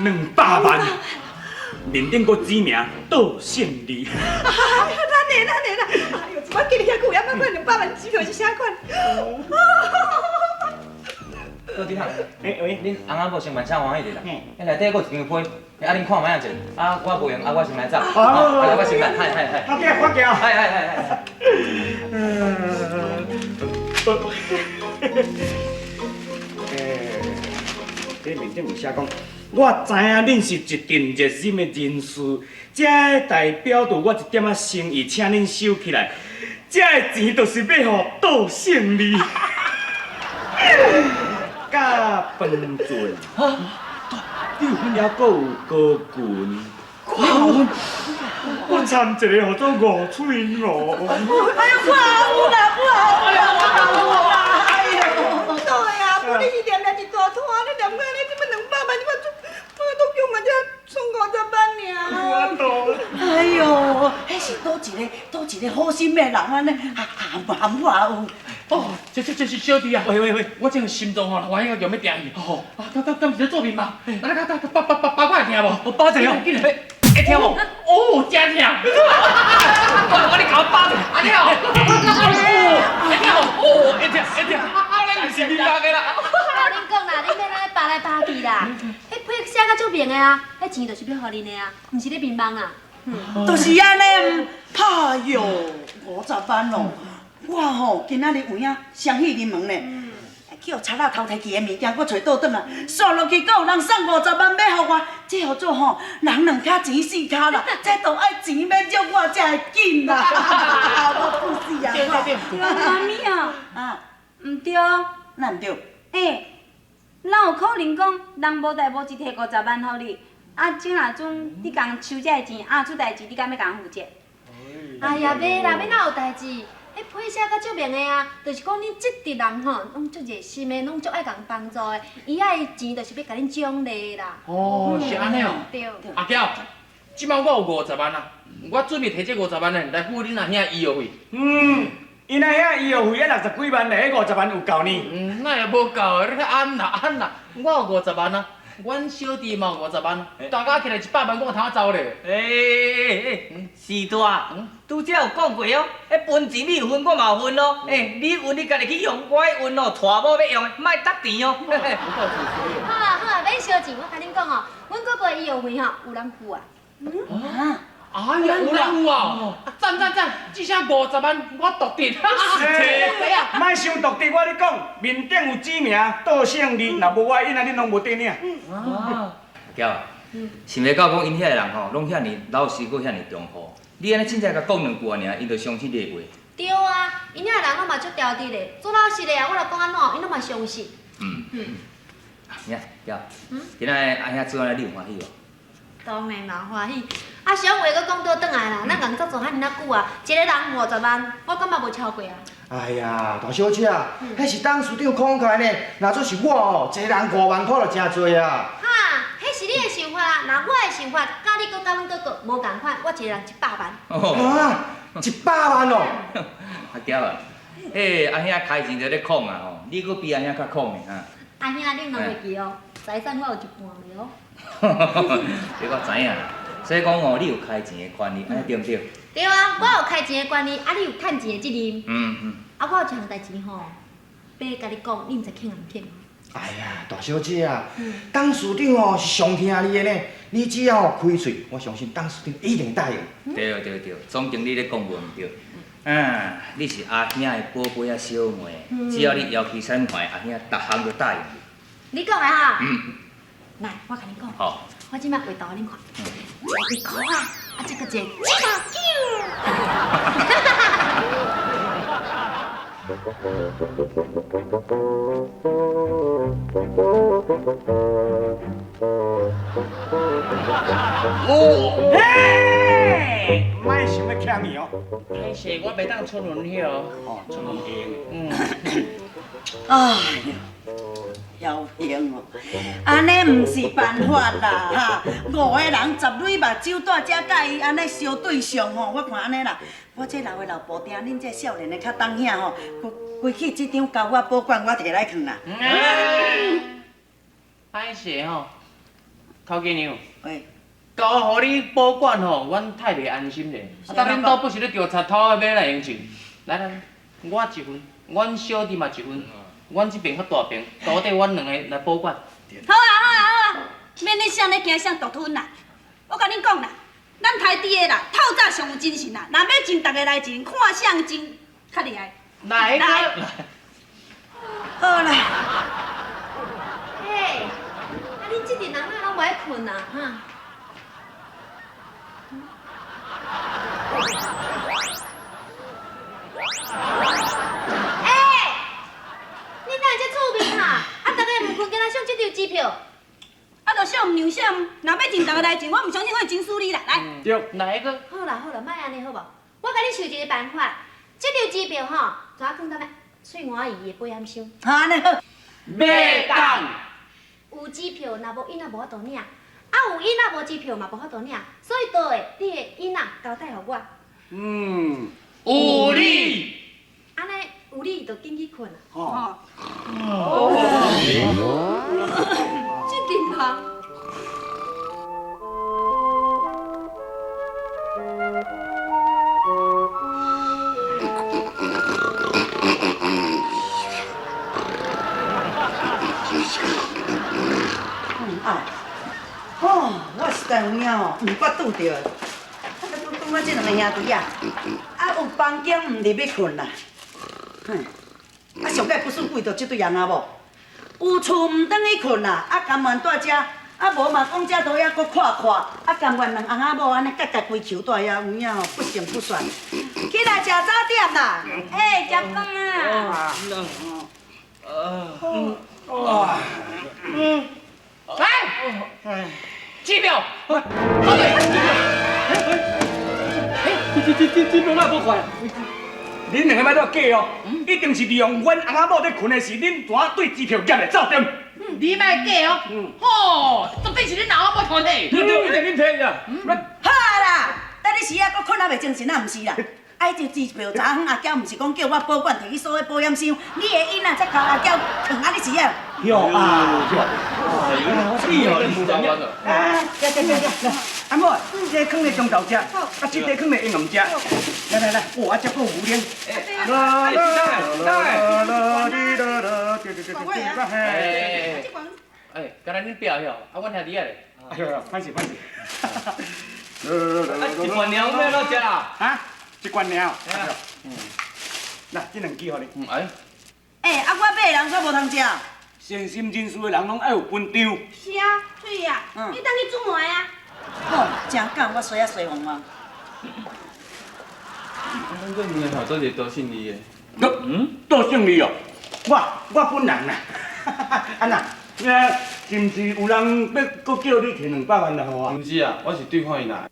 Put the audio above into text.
200萬，面頂閣指名杜勝利。哎呀，咱的咱的啦！哎呦，我記你遐久，猶捌看兩百萬支票是啥款？杜長，欸喂，恁翁仔某先慢請歡喜者啦。嘿。彼內底閣有一張批，啊恁看覓仔者，啊我無閒，啊我先來走。好啊來我先來，係係係。好嘅，我行。係係係係。欸，這面頂有寫講，我知影恁是一陣熱心的人士，這代表著我一點仔心意，請恁收起來。這个錢就是欲予杜勝利。佮分寸，抑閣有高群，我參一个號做五喙五。哎呦，我有啦，我有啦，我有啦！哎呦，對啊，不你是念念一大攤，你念過你這麼200萬，你嘛我都叫嘛才剩50萬爾。我懂。哎呦，彼是佗一个佗一个好心的人按呢，含含我有。哦，這是小弟啊！喂喂喂，我這個心臟吼，歡喜到強欲定去。哦，啊，敢是咧做面嗎？來來來，包包包包我會聽無？我包一下，緊來，會聽無？哦，真疼！我你共我包一下，按呢哦，會聽無？哦，會聽會聽，啊，咱毋是面目的啦。我恁講啦，恁免按呢扒來扒去啦。彼批寫甲足明的啊，彼錢就是欲予恁的啊，毋是咧面目啊。就是按呢，哎喲，50萬哦！我吼今仔日有影雙喜臨門呢，去予賊仔偷提去的物件，閣揣倒轉來，煞落去閣有人送五十萬欲予我，這號做吼人兩跤錢四跤啦，這都愛錢欲約我才會緊啦，我不死啊！對對對，媽咪啊，啊，毋對，哪毋對？欸，哪有可能講人無代無誌提五十萬予你？啊，這若陣你共收這个錢，啊出代誌，你敢欲共負責？哎呀，袂啦，欲哪有代誌？彼批寫甲足明的啊，就是講恁這陣人吼，攏足熱心的，攏足愛共幫助的，伊愛的錢就是欲共恁獎勵啦。哦，是按呢哦。對。阿嬌，這擺我有五十萬啊，我準備提這五十萬呢來付恁阿兄醫藥費。嗯，𪜶阿兄醫藥費啊60幾萬咧，彼五十萬有夠呢？嗯，那也無夠，你按啦按啦，我有五十萬啊，阮小弟嘛有五十萬，大家起來100萬，我有通走咧。欸欸欸，是大，拄才有講過哦，彼分錢你有分，我嘛有分咯。欸，你有你家己去用，我的份哦，娶某欲用的，莫搭甜哦。好啊好啊，免燒錢，我共恁講哦，阮哥哥的醫藥費吼有人付啊。啊！哎呀，有人付啊！讚讚讚，至少五十萬我獨得。欸，莫傷獨得，我咧講，面頂有指名杜勝利，若無我的印啊，恁攏無得領。阿嬌啊，想袂到講𪜶遐个人吼，攏遐爾老實，閣遐爾忠厚。你按呢凊彩共講兩句爾，𪜶就相信你的話。對啊，𪜶遐人攏嘛足沓直的，做老實的啊，我若講按怎，𪜶攏嘛相信。嗯。阿嬌，今仔日阿兄做按呢，你有歡喜無？當然嘛歡喜。啊，俗話閣講倒轉來啦，咱共合作遐爾仔久啊，一个人50萬，我感覺無超過啊。哎呀，大小姐啊，彼是董事長慷慨呢，若做是我哦，一个人5萬塊就誠濟啊。哈，彼是你的想法啦，若我的想法，佮你閣佮阮哥哥無仝款，我一个人100萬。啊，100萬哦！阿嬌啊，彼阿兄開錢就咧空啊吼，你閣比阿兄較空的哈。阿兄，你毋通袂記哦，財產我有一半的哦。這我知影，所以講哦，你有開錢的權利，按呢對毋對？對啊，我有開錢的權利，啊，你有趁錢的責任。啊，我有一項代誌吼，欲共你講，你毋知肯毋肯？哎呀，大小姐啊，董事長哦是上聽你的呢，你只要開喙，我相信董事長一定答應。對對對，總經理咧講無毋對。啊，你是阿兄的寶貝仔小妹，只要你搖旗三塊，阿兄逐項都答應你。你講的哈？嗯。來，我共你講。好。我這擺畫圖予恁看，一個箍仔，啊，這個一個指頭球。哦，嘿，莫想欲欠伊哦。歹勢，我袂當出門去哦。哦，出門會用。嗯。哎喲，曉平哦，按呢毋是辦法啦哈！五个人十蕊目睭蹛遮佮伊按呢相對上吼，我看按呢啦，我這老的老布丁，恁這少年的較當兄吼，規規氣這張交我保管，我提來囥啦。歹勢吼，头家娘，喂，交予你保管吼，阮太袂安心咧。啊，当恁兜不是咧调贼偷的，欲来用钱？来来来，我一份，阮小弟嘛一份，阮这边较大爿，到底阮两个来保管。好啊好啊好啊，免你啥咧惊啥独吞啦。我共恁讲啦，咱台猪的啦，透早上有精神啦，若欲钱，逐个来钱，看谁钱较厉害。来来，好啦。嘿，啊恁这阵人哪拢无爱睏啊？哈？欸，你哪会遮趣味哈？啊，逐个毋睏，敢若上这张支票？啊，就谁毋让谁，若欲钱，逐个来钱，我毋相信我会真输你啦。来，对，来个。好啦好啦，莫按呢好无？我共你想一个办法，这张支票吼，怎放踮翠娥阿姨的保险箱。好，按呢好。袂当。有支票，若无印仔无法度领；啊，有印仔无支票嘛无法度领。所以倒的，你的印仔交代予我。嗯，有理。按呢有理就紧去睏啊。哦。这阵人。啊，哦，我实在有影吼，毋捌拄著，啊，拄拄我这两个兄弟啊，啊有房间毋入去睏啦，哼，啊上盖不输贵著这对翁仔某，有厝毋转去睏啦，啊甘愿蹛遮，啊无嘛讲遮都遐阁看看，啊甘愿两翁仔某按呢结结规球蹛遐，有影吼不成不算。起来食早点啦！欸，食饭啊！来，支票，这这哪无看？恁两个莫乱假哦，一定是利用阮翁仔某咧睏的时，恁怎对支票夹来走掉？你莫假哦，吼，绝对是恁老母偷摕。对对，一定恁摕的。好啊啦，等你时啊，阁睏啊袂精神啊，毋是啦。啊，彼张支票昨昏阿娇毋是讲叫我保管，提去锁喺保险箱，你的囡仔才交阿娇藏啊，你是啊？哟啊哟！你哦，你是怎样？啊，食食食食，来，阿某，这个囥咧中昼食，啊，这个囥咧下暗食。来来来，哇，啊，这阁有牛奶。啦啦啦啦啦啦，对对对对对，哎，哎，敢若恁表晓，啊，阮兄弟仔咧。哎呦，歹势歹势。啊，一罐尿欲按怎食啦？啊，一罐尿。嗯。来，这两支予你。嗯，哎。欸，啊，我买的人煞无通食。善心人士的人拢爱有分张。是啊，对啊，你当去煮糜啊。好，真敢，我衰啊衰王王。咱这年头做是多姓李的。嗯，多姓李哦。我本人啦。安那，是毋是有人欲阁叫你提200万来予我？毋是啊，我是对看伊来。